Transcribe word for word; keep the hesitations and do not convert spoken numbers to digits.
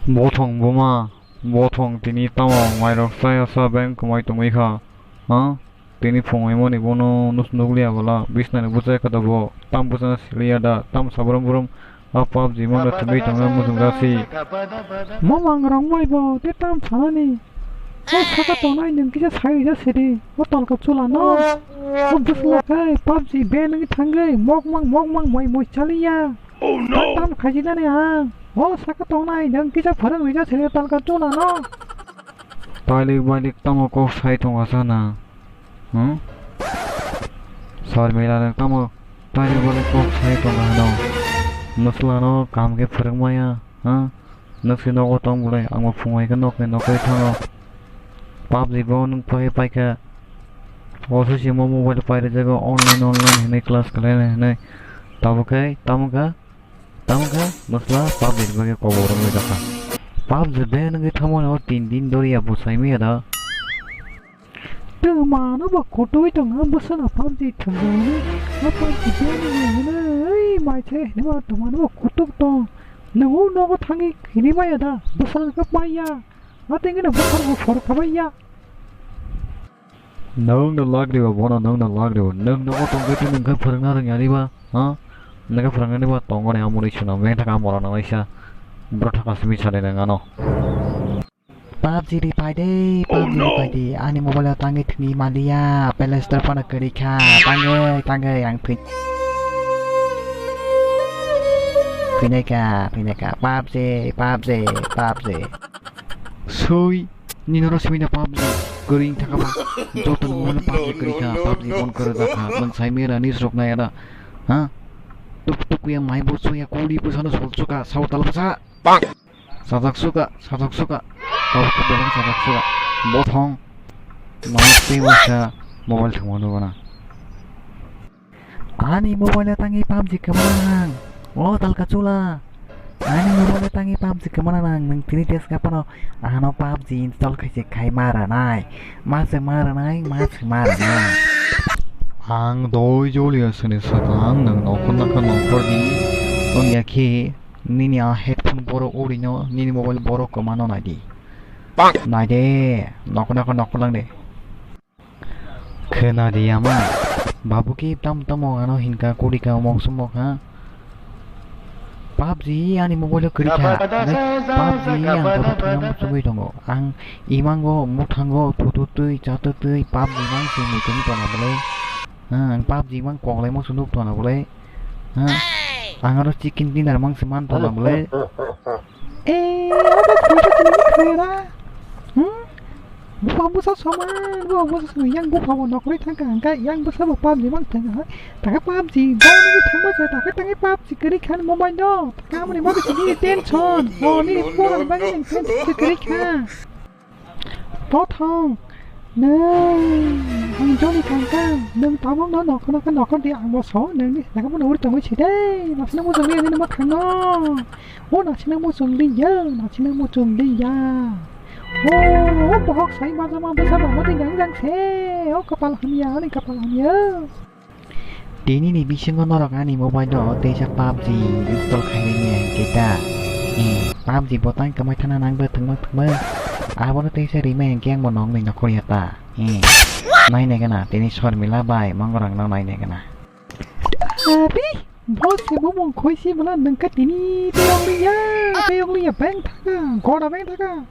Bothong buma, bothong tini tamo mairok chaya sa beng kwmai tongwi kha, ha? Tini phungaimani bono nus-, nukliya bwla, bisnani bwchai khe bo tam bwchana siliya da, tam sabrum brum a PUBG mangda thumwi tongna muchungjasi. Mamang rok mai bo tei tam sanani. O saka tongnai nwng kisa sai rija sidi, o tolka chula no. O bwsla khai PUBG ban wngwi thangwi mokmang mokmang moi moi chaliya. Oh no! Tam khaijinani ang. O saka tongnai nwng kisa phwrwng rija sidi tolka chula no. Tailik bailik tamo kok sai tongo sana. Hmm? Sor mila nwng tamo tailik bailik kok sai tongo hano. Nusla no kaham khe phwrwng maya, ha? Nwk se nogo tong bolai, ang bo phung hai khe nok ni nokoi thango. PUBG bo nwng phai paikha. O sisi mo mobile pai rijago online online hinwi class khlainai hinwi. Tabuk khe, tamo kha, tamo kha, bwsla PUBG ni bagwi kobor wngwi jakha. PUBG ban wngwi thangmani o tin din doriya bwsai maya da. Twmano bo kutui tongo bwsano PUBG thwngmani. O PUBG ban wngwi hwnwi mai se hinwi bo twmano bo kutuk tong. Nwngo nogo thangwi hinwi maya da, bwsano khe maya. Atwngeno bwsarbo phor khabai ya. Nwng no lak riba bono, nwng no lak riba. Nwng nogo tongkhe tei nwng khe phwrwngna rwngya riba, ha? Nwng khe phwrwngnani ba tongo ni amoni swnam, beng thaka amora nang laisa. Bwrwi thaka simi sani nwng ano. PUBG ri pai de, PUBG ri pai de. Ani mobile o tangwi thwngwi maliya, Play Store phano kwrwi kha. Tangwi, tangwi ang thwi-, thwinai kha, thwinai kha. PUBG, PUBG, PUBG. Sui, nini oro simi da PUBG, kwrwi thaka ba. Joto ni mobile PUBG kwrwi kha, PUBG bon kwrwi da kha. Nwng sai mera ni srok nai ada. Ha? Tuk tuk ya mai bo suya kuli bwsano sol suka, sao tal bwsa. Bang. Sajak suka, sajak suka. Tau khe beleng sajak suka. Bothong. Nang tei waisa mobile thwngmano gana. Ani mobile o tangwi PUBG kwmana nang. O talka chula. Ani mobile o tangwi PUBG kwmana nang. Nwng tini test ka phano ano PUBG install khaise khai ma ranai. Ma se ma ranai, ma se ma ranai. Ang doi joliya sini sakang nwng nokhor nakha nokhor di. Wng ya khe nini a headphone borok urino nini mobile borok kwmano nai di. Nai de, nokhor nakha nokhor lang de. Khwna di ama. Babu ki tam tamo ano hinka kurika mok sumok ha. PUBG ani mobile o kwrwi kha. Nai PUBG ang bono thwngna muchungwi tongo. Ang imango muthango thututwi chatutwi PUBG mang se muitung tona bwle. Ha, ang PUBG mang koklai mo sunuk tona bwle. Ha. Ang aro chicken dinner mang se man tona bwle. Eh, abo khuitu tini khwera. Hmm? Buphang bwsa soman, buphang bwsa soman, yang buphang bo nokroi thangkha, hwnkhe yang bwsa bo PUBG mang thangkha, hai. Taka PUBG, bo nini thangma se, taka tangi PUBG kwrwi kha ni mobile no, taka amoni bagwi sini tension, bo nini pora ni bagwi sini tension se kwrwi kha. Bothong, nwng, ang joni kangkang, nwng tabuk no nokhor nokhor nokhor di, ang bo so, nwng ni, taka bo no uri tongwi si de, nasina mo joni ani no ma thangno. O nasina muchung liya, nasina muchung liya. O, o bohok sai ma jama bwsa bama twi gang jang se. O kapal hamya, ani kapal hamya. Tini ni bisingo norok ani mobile o teisa PUBG install khainani ang kita. Eh, PUBG botang kwmai thana nang bo thwngma thwngma. Abono teisa rimai ang khe ang bo nong ni nokhor ya ta. Eh, nai nai gana, tini Sormila bai Mongorang no nai nai gana. Abi, bo se bumung khoi si bwla nwng kha tini tei ong liya, tei ong liya beng thaka, gora beng thaka.